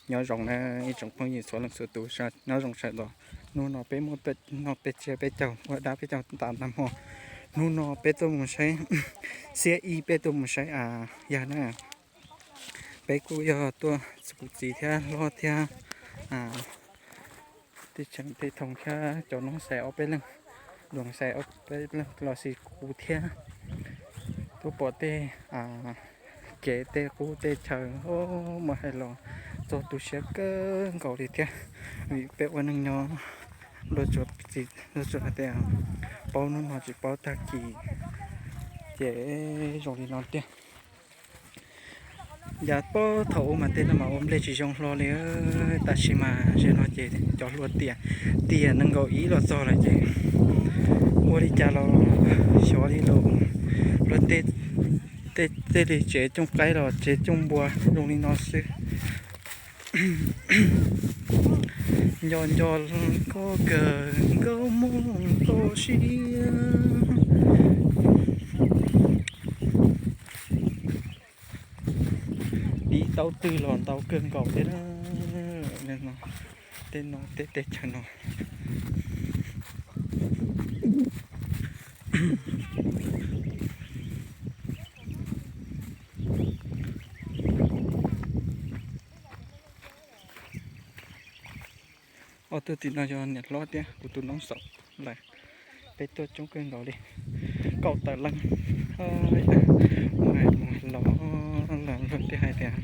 Nyob zoo na ib tsoom phooj ywg txhua leej txhua tus, nyob zoo sawv daws. Hnub no peb muaj tuaj noj peb tsiab peb caug, ua dab peb caug tas nag hmo. Hnub no peb tuaj mus saib xiab ib, peb tuaj mus saib av yawg na. Peb kuj yog tuaj kuv txiv thiab hlob thiab tej tseem tej thoo thiab cov noob xais ob peb leeg, luag xais ob peb leeg los sis kuv thiab. Tuaj pom tej kev tej qub tej chaw, muaj hais los txog tu siab kawg nkaus li thiab. Vim peb ua neej nyob luag tsuas txiv luag tsuas hais tias paub hnub no tsis paub tag kis, ces zoo li no tiag. Yav puag thaum ub mas tej no mas ua nplej tsis zoo hlo li, tab sis mas zaum no ces cov hluas tiam, tiam nees nkaum ib los txog lawm ces ua li cas los xyov li lawm. Luag tej, tej li tsev cooj qaib los tsev cooj npua zoo li no xwb. Nco nco koj kawg nkaus mus txoj sia. Dib taub twg los ntau kawg nkaus thiab. Tej no, tej teb chaws no. Ob tug tim no yog niam hlob thiab kuv tus noob xaum lawm. Peb tuaj coob kawg nkaus li, kaum tawm leej. Mus los los luag tej hais tias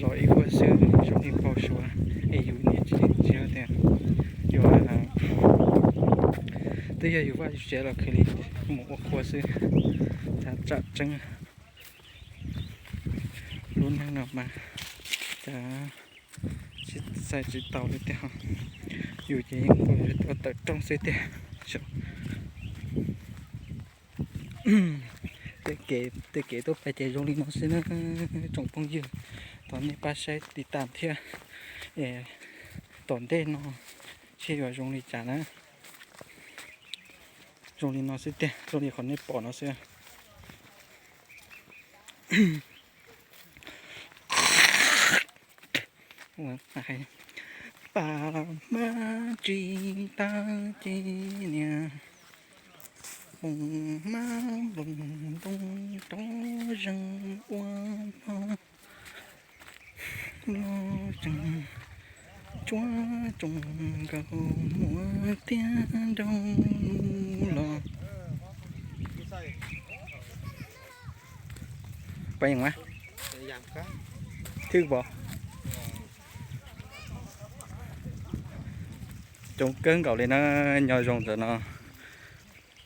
los ib vuag xwb zoo li npau suav, es yus niam tsis tsis tias yuav, twb yog yus vaj yus tsev los khwv li mus ua qhua xwb. Cas tsam tseeb lub neej no mas cas tsis txais tsis tau li tiag. Yus ces yeej tuaj tawm rooj xwb tiag. Tej kev tuaj pais ces zoo li no xwb na tsoom phooj ywg. Thov nej pab saib tiv tas thiab, tom ntej no seb yuav zoo li cas na. Zoo li no xwb tiag, zoo li qhov nej pom no xwb. Pas hmab tsis tawg ces niam, foom hmab nploos ntoo rov zeeg ua pog, los tseem tsuab tsoom nkaus muab tiag nraug los. Pab yeej mas thwj pom coob kawg nkaus li na. Nyob zoo ntawm no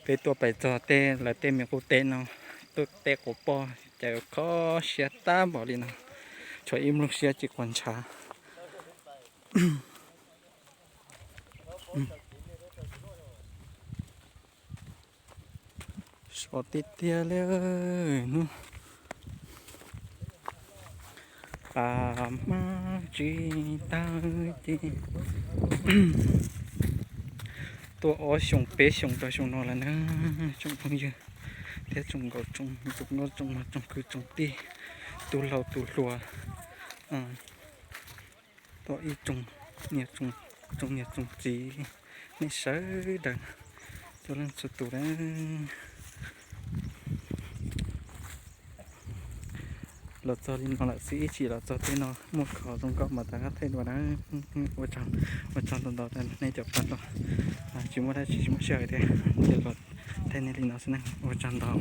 peb tuaj pais txog tej lawv tej me qub teb no, tuaj teb quav poj cas kho siab tab npaum li no, tshuav ib nplooj siab tsis quav ntshav. Sov tiag tiag li. Pas hmab tsis tawg ces tuaj ob xyoos peb xyoos rau xyoo no lawm na tsoom phooj ywg thiab tsoom nkauj tsoom nraug tsoom kwv tsoom tij, tus laus tus hluas, tau ib tsoom niam tsoom txiv, nej sawv daws txhua leej txhua tus na. Los txog li no lawm xwb, ib tsam los txog tej no muaj qhov zoo nkauj mas rov qab thaij dua na. Ua tsaug ntau ntau nej cov pab los, tsis muaj dab tsi tsis muaj sij hawm thiab, ces los thaij nej li no xwb na, ua tsaug ntau.